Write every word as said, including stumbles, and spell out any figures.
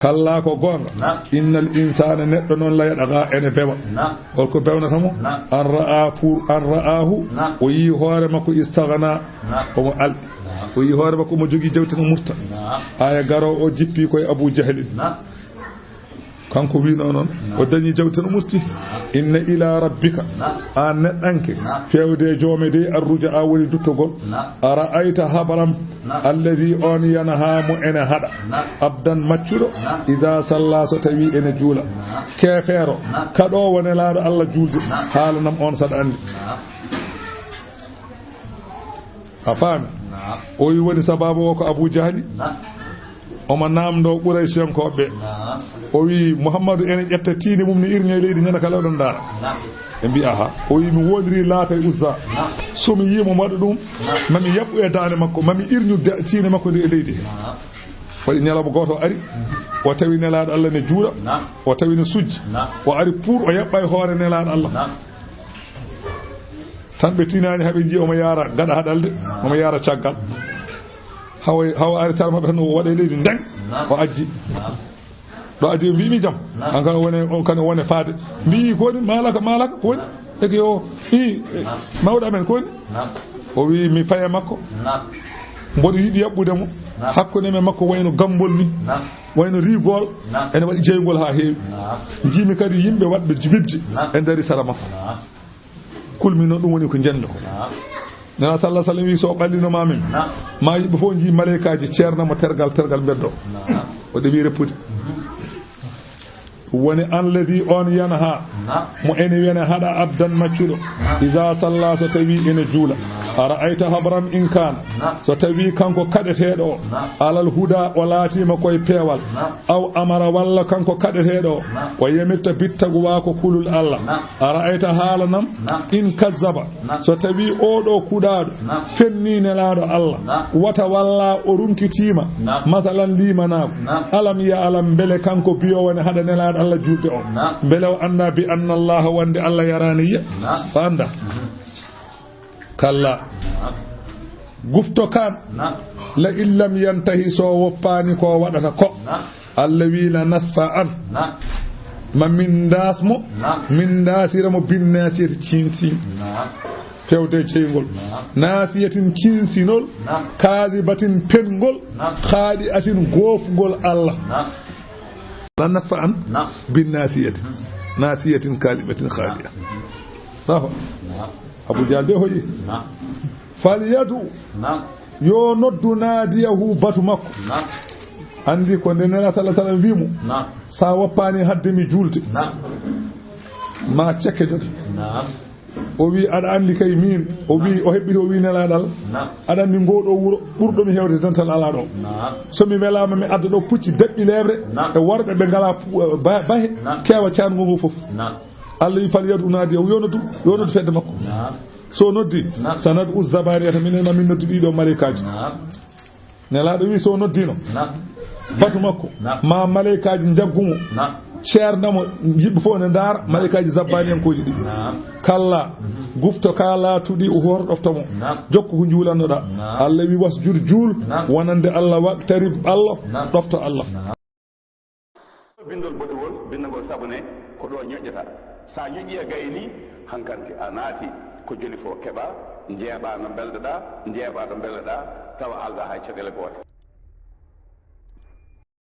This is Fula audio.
Kalla, ko goonga. Naam. Innal insaana, neɗɗo noon, la yatgha, ene bewa. Naam. Holko bewnata mo? Naam. An ra'a, pour an ra'ahu, naam, o yii hoore makko, istaghna, naam, omo alɗi. Naam. O yii hoore makko omo jogii jawdi no murta. Naam. Aya garoowo o jippi koye Abu Jahlin. Naam. Kanko wiino noon, naam, o dañi jawdi tan o murti. Naam. Inna ila rabbika, naam, aan neɗɗanke, naam, feewde e joome de, arruja, a woni duttogol. Naam. A ra'ayta habram, naam, alladhi, on yanha, mo ene haɗa. Naam. Abdan, maccuɗo, naam, idha salla, so tawi ene juula. Naam. Keefeero, naam, kaɗoowo Nelaaɗo Allah juulde. Naam. Haalanam on saɗa anndi. Naam. A faami? Naam. O wi woni sababu o ko Abu Jahli. Naam. Omo naamndoo Quraysiyankooɓe ɓe. Naam. O wi, Muhammadu ene ƴetta tiinde mum ne irña e leydi, ñande kala oɗon ndaara. Naam. Ɓe mbi, aha. O wi, mi woondirii Laata e Uzza. Naam. So mi yii mo waɗa ɗum, naam, mami yaɓɓu e daande makko, mami irñu da-, tiinde makko nde e leydi. Naam. Waɗi ñalawma gooto o ari, o tawi Nelaaɗo Allah ne juula, naam, o tawi ne sujji. Naam. O ari pour o yaɓɓa e hoore Nelaaɗo Allah. Naam. Tan ɓe tinaani haa ɓe njiya omo yaara gaɗa haɗalde, naam, omo yaara caggal. Hawa, hawa ari sara maɓɓe tan, o waɗa e leydi ndeng, naam, o ajji. Naam. Ɗo ajji, ɓe mbi mi jam. Naam. An kan o wone, on kan o wone faade. Mbi ko woni, malaka, malaka, ko woni? Eke yo, i, naam, mawɗo amen, ko woni? Naam. O wi mi faye makko. Naam. Mboɗo yiɗi yaɓɓude mo. Naam. Hakkunde men makko wayno gambol ni. Naam. Wayno rigol. Naam. Ene waɗi jeygol haa heewi. Naam. Njiimi kadi yimɓe waɗɓe jibibji, naam, e nder sara makko. Naam. Kulmi noon, ɗum woni ko njenndo. Naam. Nana sallah sallam wi, so o ɓallino ma min, naam, ma yimɓe fof njii maleykaaji ceerna mo tergal, tergal mbeddo. Naam. O ɗeɓi reppude. Mhm. Woni alladhi, on yanha, naam, mo ene wiyana haɗa abdan maccuɗo. Naam. Idha salla, so tawi ene juula. Naam. A ra'ayta habram in kana, naam, so tawi kanko kaɗeteeɗo o, naam, alal huda, o laatiima koye peewal. Naam. Aw amara, walla kanko kaɗeteeɗo o, naam, o yamirta bittagu wa ko kulol Allah. Naam. A ra'ayta, haalanam, naam, in kazzaba, naam, so tawi oɗo kuɗaaɗo, naam, fenni Nelaaɗo Allah, naam, wata walla o runkitiima, naam, masalan limanaagu. Naam. Alam ya alam, mbele kanko biyo woni haɗa Nelaaɗo Allah juulde o? Naam. Mbele o annda bi anna Allah, wonde Allah yaraani yiya? Naam. O annda? Mhm. Kalla. Naam. Gufto kan. Naam. La in lam yantahi, so woppaani ko waɗata ko. Naam. Allah wi la nasfa an. Naam. Ma min ndaas mo. Naam. Min ndaasira mo bin nasiyati, ciinsi. Naam. Fewde ceyngol. Naam. Nasiyatin, ciinsinol. Naam. Kaadibatin, penngol. Naam. Khaadi'atin, goofngol Allah. Naam. La nasfa an. Naam. Bin nasiyati. Hmm. Nasiyatin kaadibatin khaadi'a. Hmm. Nafa. Naam. Abu Jahal de hoyi. Naam. Falyadu. Naam. Yo noddu naadiyahu, batu makko. Naam. Anndi ko nde Nela sallallahu alaihi wasallam wi mo, naam, sa woppaani hadde mi juulde, naam, ma cekke jogi. Naam. O wi, aɗa anndi kay min, o wi, naam, o heɓɓiti, o wi Nelaaɗo Allah. Naam. Aɗa anndi ngoo ɗoo wuro ɓurɗo mi heewde dental alaa ɗoo. Naam. So mi welaama, mi adda ɗoo pucci daɓɓi leeɓre, naam, e worɓe ɓe ngalaa pu-, ba-, bahe, naam, keewa caango ngoo fof. Naam. Allah wi, falyadu naadiyahu, yo noddu, yo noddu fedde makko. Naam. So noddi, naam, sanad'u zabaniyata, minen ma min noddu ɗiɗo maleykaaji. Naam. Nelaaɗo wi, so noddino, naam, batu makko, naam, ma maleykaaji njaggu mo, naam, ceerna mo, yimɓe fof ne ndaara, naam, maleykaaji zabbaniyankooji ɗi. Naam. Kalla, mhm, gufto ka laatuɗi, o hoto ɗofto mo. Naam. Jokku ko njuulannoɗaa. Naam. Allah wi, wasjud, juul, naam, wonande Allah, waqtarib Allah, naam, ɗofto Allah. Naam. Binndol boɗewol, binndagol sabu ne ko ɗo ñoƴƴata. Sa ñoƴƴi a gayni, hankanti a naati ko joli fof keɓa, njeeɓa no mbelɗoɗa, njeeɓa no mbelɗoɗa, tawa alda hay caɗeele goote.